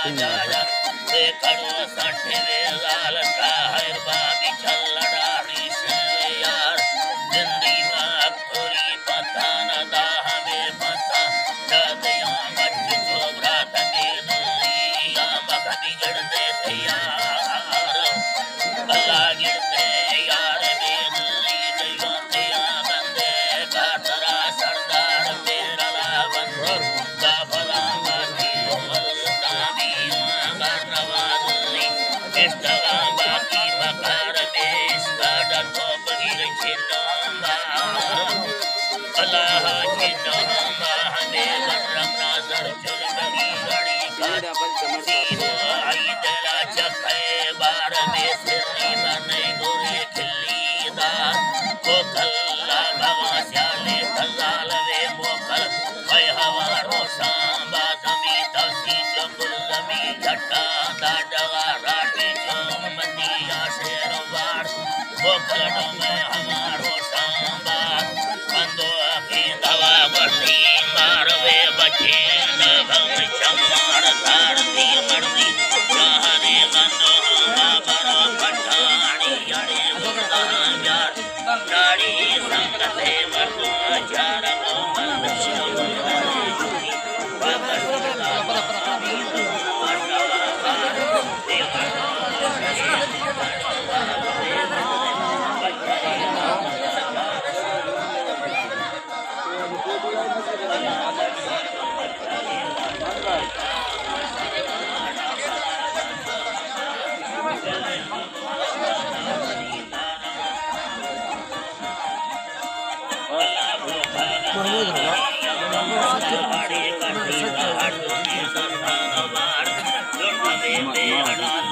جایا، بے کڑو سٹھ بے لال کا ہر بابی چل ڈاری سے یار۔ زندگی ما اکتوری پتا نہ دا ہمیں پتا، دادیاں بچ چو برات بے دلی، یا مکھ بگڑ دے تیار۔ بلا گڑتے یار بے دلی، دیوان دیا بندے، کاترا سردار میرلا بندے۔ کلّا بھگاں سیالے کلّا لوے موکل، پہ ہوار و شام با زمین ترسی چو گل زمین جھٹا دا ڈگا راڑی چو مدی یا شیر و بار، موکل ڈومے ہوار و شام با بندو اپین دوا گوشتی ماروے بچے نہ بھم چمار دار دی مردی جہانی بندو ہما برو پٹھانی اڑے مردان یار۔ محمود رضا۔